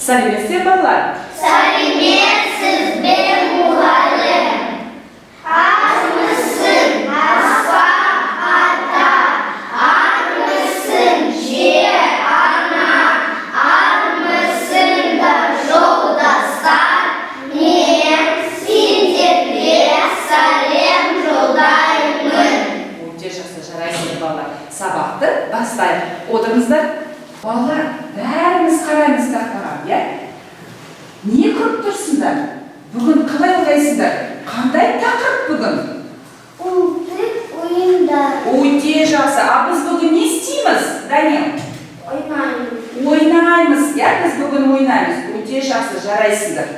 Сәлеметсіздер, балалар? Сәлеметсіз бе, мұғалім? Армысың, аспан ата, армысың, жер ана, армысыңдар, жолдастар, мен сендерге сәлем жолдаймын. Өте жақсы, жарайсыңдар, балалар. Сабақты бастайық. Отырыңыздар. Балалар, бәріміз қараймыз тақтаға, иә? Не көріп тұрсыңдар? Бүгін қалай ойлайсыңдар? Қандай тақырып бүгін? Ұлттық ойындар. Өте жақсы. А біз бүгін не істейміз, Данил? Ойнаймыз. Ойнаймыз, иә, біз бүгін ойнаймыз. Өте жақсы, жарайсыңдар.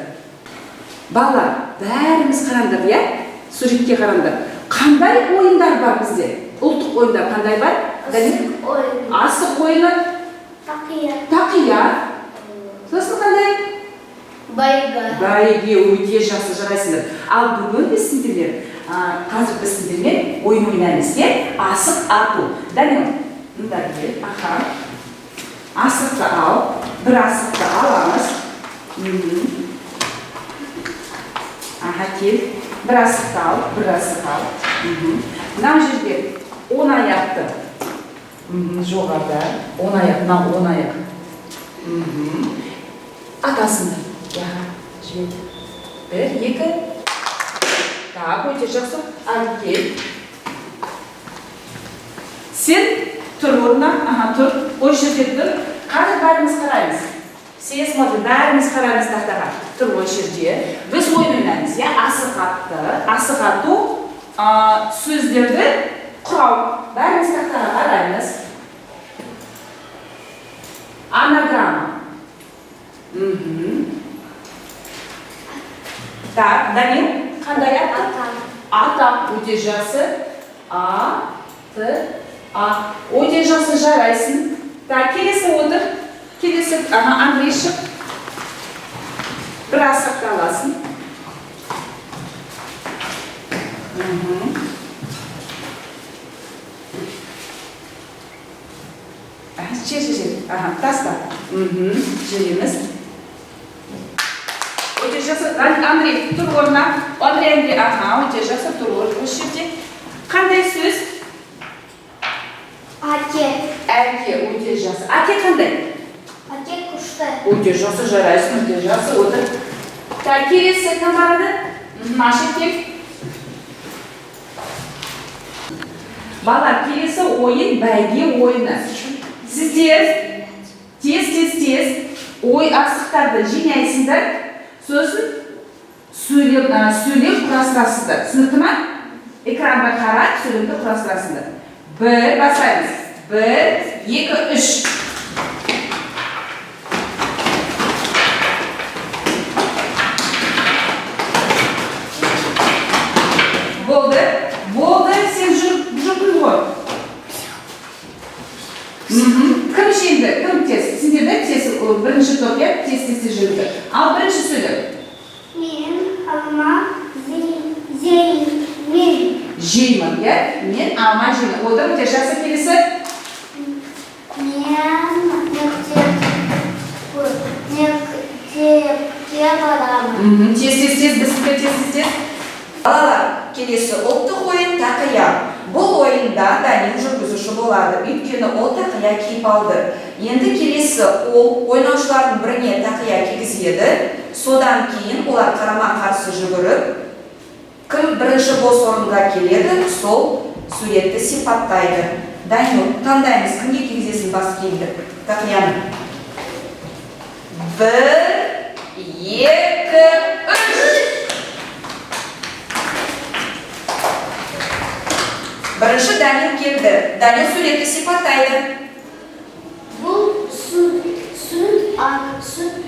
Балалар, бәріміз қараңдар, иә? Суретке қараңдар. Қандай ойындар бар бізде? Ұлттық ойындар қандай бар? Данил? Асық ойын. Асық ойыны, Тақия. тақия. Сосын қандай? Байга. Бәйге, өте жақсы, жарайсыңдар. Ал бүгін біз сендермен, қазір біз сендермен ойын ойнаймыз, иә? Асық ату. Данил, мында кел, аха. Асықты ал, бір асықты аламыз. Аха, кел. Бір асықты ал, бір асық ал. Мына жерге 10 аяқты. Жоғарыда 10 аяқ, мынау 10 аяқ. Атасыңдар. Аха, жібер. 1, 2. Так, өте жақсы. Ал кел. Сен тұр орнына, аха, тұр. Осы жерде тұр. Қазір бәріміз қараймыз. Все смотрим, бәріміз қараймыз тақтаға. Тұр осы жерде. Біз ойын ойнаймыз, иә? Асық атты. Асық ату, сөздерді құрау. Бәріміз тақтаға қараймыз. Анаграмма. Так, Данил, қандай атты? Ата. Ата, өте жақсы. А, Т, А. Өте жақсы, жарайсың. Так, келесі отыр. Келесі, аха, Андрей шық. Бір асықты аласың. Аха, жер, жер, жер. Аха, таста. Жереміз. Өте жақсы. Андрей, тұр орнына. Андрей, Андрей, аха, өте жақсы, тұр осы жерде. Қандай сөз? Әке. Әке, өте жақсы. Әке қандай? Әке күшті. Өте жақсы, жарайсың, өте жақсы, отыр. Так, келесі кім барады? Маша, кел. Балалар, келесі ойын бәйге ойыны. Сіздер тез, тез, тез ой асықтарды жинайсыңдар, сосын сөйлем құрастырасыздар. Түсінікті ма? Экранға қарап сөйлемді құрастырасыңдар. Бір, бастаймыз. 1, 2, 3. Болды. Болды, сен жүрдің ғой. Кім жеңді? Кім тез? Сендер де тез, бірінші топ, иә? Тез, тез, тез жүрді. Ал бірінші сөйлем. Мен алма жеймін. Жеймін, иә? Мен алма жеймін. Отыр, өте жақсы, келесі. Мен мектепке барамын. Тез, тез, тез, бісміллә, тез, тез, тез. Балалар, келесі ұлттық ойын тақия. Бұл ойында Данил жүргізуші болады, өйткені ол тақия киіп алды. Енді келесі ол ойнаушылардың біріне тақия кигізеді, содан кейін олар қарама-қарсы жүгіріп, кім бірінші бос орынға келеді, сол суретті сипаттайды. Данил, таңдаймыз, кімге кигізесің бас киімді? Тақияны. 1, 2, 3. Бірінші Данил келді. Данил суретті сипаттайды. Бұл сүт, сүт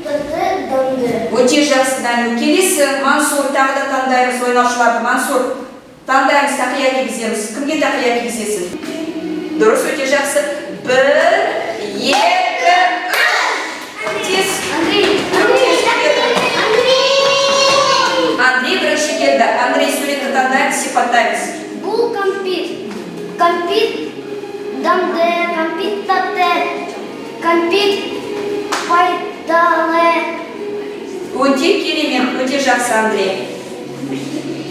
тәтті дәмді. Өте жақсы, Данил. Келесі Мансур, тағы да таңдаймыз ойнаушыларды. Мансур, таңдаймыз, тақия кигіземіз. Кімге тақия кигізесің? Дұрыс, өте жақсы. 1, 2, 3. Тез. Андрей, Андрей, Андрей. Андрей бірінші келді. Андрей, суретті таңдаймыз, сипаттаймыз. Бұл кәмпит. Кәмпит дәмді, кәмпит тәтті, кәмпит пайдалы. Өте керемет, өте жақсы, Андрей.